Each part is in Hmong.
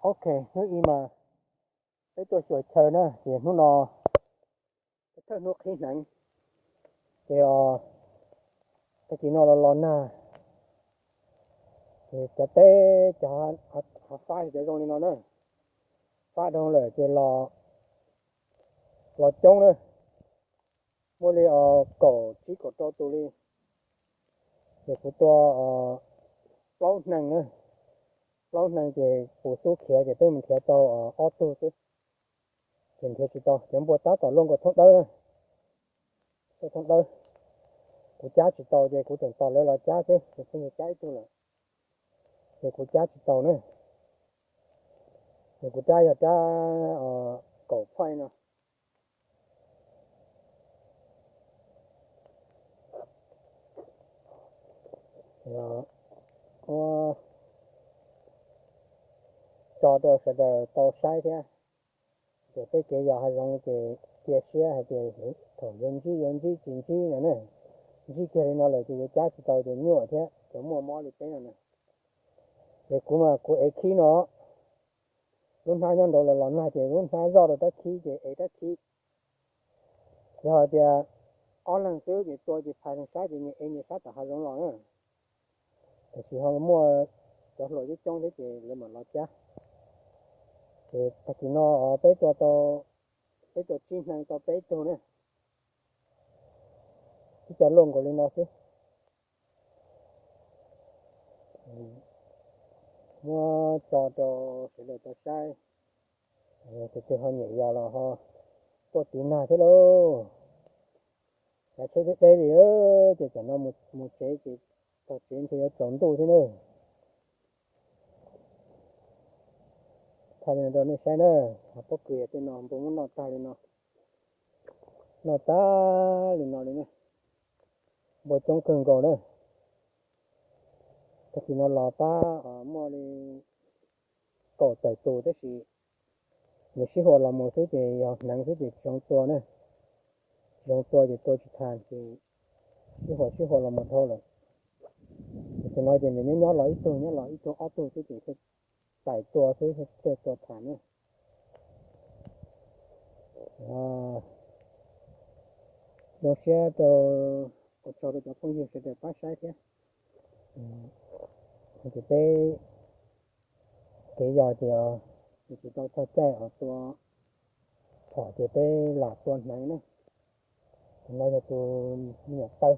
Ok, hnub ib mas peb tuaj xyuas chaw na, ces hnub no thawj hnub qhib hneev, ces tag kis no los los nag, ces cov teb cov ho fab cov zoo li no na, fab dhau lawm ces los coob na, muaj li kaum tsib kaum rau tus li, ces kuv tua plaub hneev na, plaub hneev ces kuv xub khiav ces peb mus nrhiav tau ob tug xwb, ces nrhiav tsis tau, cov npua tab tom luaj nkaus thoob dawb na, thoob dawb. Kuv cab tsis tau ces kuv tseem tos lawv los cab xwb, ces pheej yog cab ib tug lawm, ces kuv cab tsis tau na, ces kuv rab yog rab kaum phaij no. Ua tso rau sawv daws tau saib thiab. Ces peb kev yos hav zoov ces cia siab hais tias thaum yuav ntsib yuav ntsib tsis ntsib no ne, ntsib kiag li no lawm ces yuav cab tsis tau ces nyuaj thiab cov muaj mob li peb no na. Ces kuv mas kuv ev khib no, lub hnab nyob nraud los los nag ces lub hnab zoj rau rab khib ces ev rab khib. Yog hais tias ob leeg xwb ces tua ces phais leeg sab ces nyias ev nyias sab tom hav zoov los na. Tiam sis ho muaj cov hluas coob coob thiab ces lawv mam los cab. Ces tag kis no peb tua tau, peb tua tsib hneev tau peb tug na, ib co luaj nkaus li no xwb. Muab tso rau sawv daws tau saib, tus twg ho nyiam yos los ho tuaj tiv nag thiab lauj. Kav tsheb deb deb li, ces tsam no mus tsev ces txog tsev ntshe yuav tsaus ntuj thiab na. Thaij li no rau nej saib na, pob kws tej no npua muab noj tag li no, noj tag li no li na, npua coob kawg nkaus na. Tag kis no los pab muaj li kaum tawm tus tab sis nws sib huam los mus xwb ces yog hneev xwb ces tsis zoo tua na, tsis zoo tua ces tua tsis tas ces sib huam sib huam los mus dhau lawm. Ces no ces nws nyob nyob los ib tug nyob los ib tug ob tug xwb ces thiaj tais tua xwb thiaj tua tas na. Zoo siab rau, ua tsaug rau cov phooj ywg sawv daws pab saib thiab. Ces peb kev yos ces tsis tau txog caij os tua, thaum ces peb lam tua hneev na. Tus no yog tus me nyuam taw,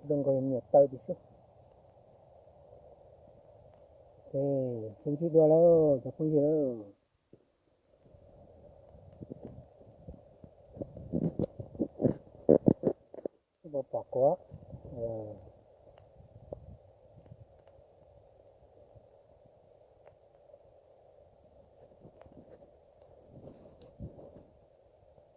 zoo nkaus me nyuam taw tiam sis. Ces sib ntsib dua lauj cov phooj ywg lauj. Pom kuv